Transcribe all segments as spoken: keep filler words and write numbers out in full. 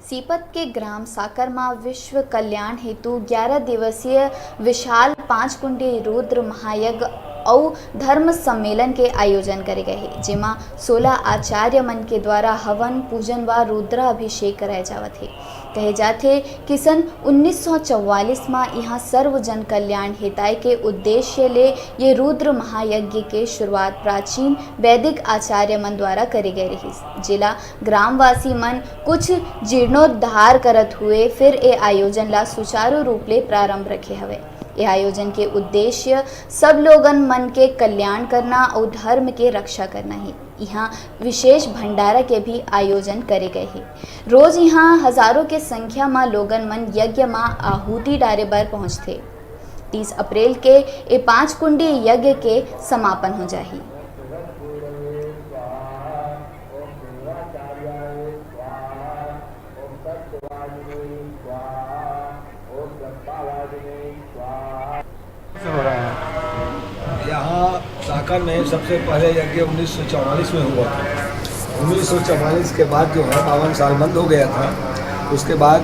सीपत के ग्राम साकर म विश्व कल्याण हेतु ग्यारह दिवसीय विशाल पांच कुंडी रुद्र महायज्ञ अउ धर्म सम्मेलन के आयोजन करे गए हे, जेमा सोलह आचार्य मन के द्वारा हवन, पूजन व रुद्राभिषेक कराए जावत हे। कहे जाथे कि सन उन्नीस सौ चौवालीस म इहां सर्व जन कल्याण हिताय के उद्देश्य ले ये रुद्र महायज्ञ के शुरुआत प्राचीन वैदिक आचार्य मन द्वारा करे गए रहिस, जेला ग्रामवासी मन कुछ जीर्णोद्धार करत हुए फिर ए आयोजन ला सुचारू रूप ले प्रारंभ रखे हवे। ए आयोजन के उद्देश्य सब लोगन मन के कल्याण करना अउ धर्म के रक्षा करना हे। इहां विशेष भंडारा के भी आयोजन करे गए हे। रोज इहां हजारों के संख्या म लोगन मन यज्ञ म आहुति डारे बर पहुंचथे। तीस अप्रैल के ए पांच कुंडी यज्ञ के समापन हो जाही। से हो रहा है। यहाँ साकर में सबसे पहले यज्ञ उन्नीस सौ चौवालीस में हुआ था। उन्नीस सौ चौवालीस के बाद जो है बावन साल बंद हो गया था। उसके बाद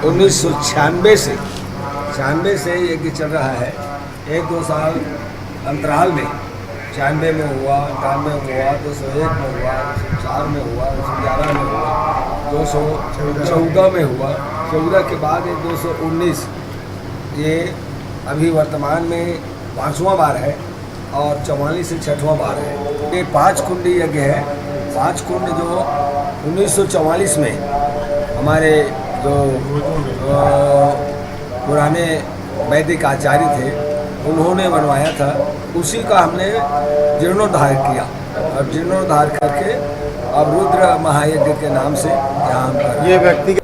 उन्नीस सौ छियानवे से छियानवे से यज्ञ चल रहा है। एक दो साल अंतराल में छियानवे में हुआ, अंठानवे में हुआ, दो सौ एक में हुआ, दो सौ चार में हुआ, दो सौ ग्यारह में हुआ, दो सौ चौदह में हुआ, चौदह के बाद ये दो सौ उन्नीस, ये अभी वर्तमान में पाँचवा बार है और चौवालीस से छठवां बार है। ये पाँच कुंडी यज्ञ है। पाँच कुंड जो उन्नीस सौ चौवालीस में हमारे जो अ, पुराने वैदिक आचार्य थे, उन्होंने बनवाया था, उसी का हमने जीर्णोद्धार किया और जीर्णोद्धार करके अब रुद्र महायज्ञ के नाम से यहाँ हम कर रहे हैं। ये व्यक्ति